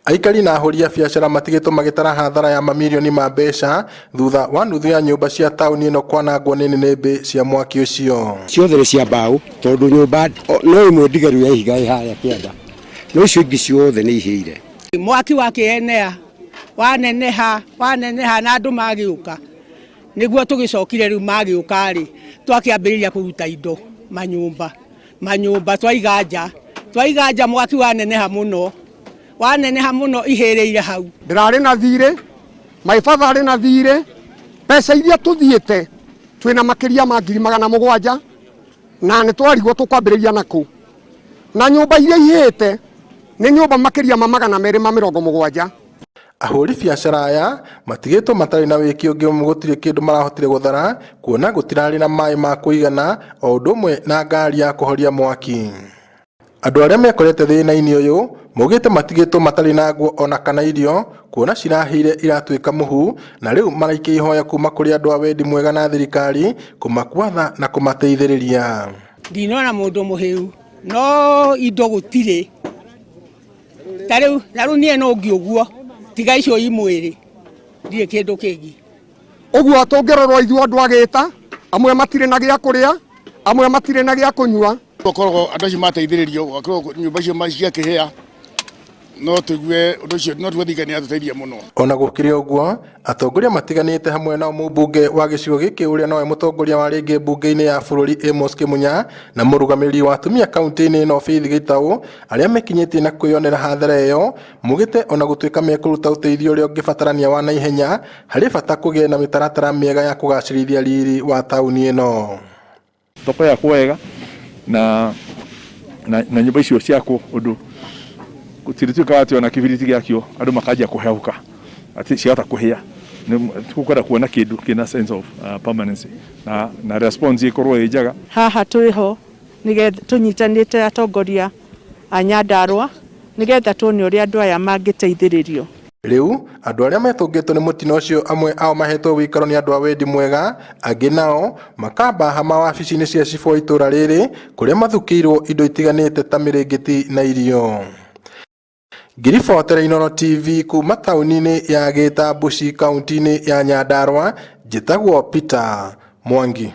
Aikari na ahũri a biacara matigĩtwo magĩtara hathara ya mamirioni ma mbeca thutha wa nuthu ya nyũmba cia taũni ĩno kwanangwo nĩ nĩnĩmbĩ cia mwaki ũcio. Ciothe nĩ cia mbaũ tondũ nyũmba no ĩmwe ndigaru ya ihiga ĩ harĩa kĩanda, no icio ingĩ ciothe nĩ ihĩire. Mwaki wakĩenea waneneha waneneha na andũ magĩũka nĩguo tũgĩcokire rĩu magĩũka rĩ twakĩambĩrĩria kũruta indo manyũmba manyũmba twaiga nja twaiga nja mwaki waneneha mũno waneneha mũno ihĩrĩire hau. Ndĩrarĩ na thirĩ, my father arĩ na thirĩ, mbeca iria tũthiĩte twĩna makĩria ma 700,000 na nĩ twarigwo tũkwambĩrĩria nakũ. Na nyũmba iria ihĩte nĩ nyũmba makĩria ma 270. Ahũri biacara aya matigĩtwo matarĩ na wĩki ũngĩ amu gũtirĩ kĩndũ marahotire gũthara kuona gũtirarĩ na maĩ ma kũigana o ũndũ ũmwe na ngari ya kũhoria mwaki. Andũ arĩa mekorete thĩna-inĩ ũyũ maugĩte matigĩtwo matarĩ na nguo ona kana irio kuona cirahĩire iratuĩka mũhu na rĩu maraikia ihoya kuma kũrĩ andũ a wendi mwega na thirikari kũmakuatha na kũmateithĩrĩria. Ndinona mũndũ mũhĩu no indo gũtirĩ ta rĩu na rĩu niĩ no ngĩ ũguo tiga icio i mwĩrĩ ndirĩ kĩndũ kĩngĩ. Ũguo tũngĩrorwo ithuĩ andũ a Gĩta, amwe matirĩ na gĩa kũrĩa, amwe matirĩ na gĩa kũnyua. Gũkoragwo andũ acio mateithĩrĩrio gũgakorwo nyũmba icio ciakĩhĩa no tũigue ũndũ ũcio no tuge thirikari nĩ yatũteithia mũno. Ona gũkĩrĩ ũguo, atongoria matiganĩte hamwe nao mũmbunge wa gĩcigo gĩkĩ ũrĩa nowe mũtongoria wa rĩngĩ mbunge-inĩ ya bũrũri Amos Kĩmunya na mũrũgamĩrĩri wa atumia kaunti-inĩ ĩno Faith Gĩtaũ arĩa mekinyĩtie na kwĩyonera hathara ĩyo maugĩte ona gũtuĩka mekũruta ũteithio ũrĩa ũngĩbatarania wa naihenya harĩ bata kũgĩe na mĩtaratara mĩega ya kũgacĩrithia riri wa taũni ĩno. Thoko yakwo wega na na, na nyũmba icio ciakwo ũndũ gũtirĩtuĩkaga atĩ ona kĩbiriti gĩakio andũ makanjia kũhehũka atĩ ciahota kũhĩa. Tũkwenda kuona kĩndũ kĩna sense of permanency na response ĩkorwo ĩ njega. Haha twĩ ho nĩgetha tũnyitanĩte atongoria a Nyandarua nĩgetha tuone ũrĩa andũ aya mangĩteithĩrĩrio. Rĩu andũ arĩa metũngĩtwo nĩ mũtino ũcio amwe ao mahetwo ũikaro nĩ andũ a wendi mwega, angĩ nao makamba hama wabici-inĩ cia cibũ wa itũra rĩrĩ kũrĩa mathukĩirwo indo itiganĩte ta mĩrĩngĩti na irio. Ngĩribotera Inooro TV kuma taũni-inĩ ya Gĩtambuci kaunti-inĩ ya Nyandarua, njĩtagwo Peter Mwangi.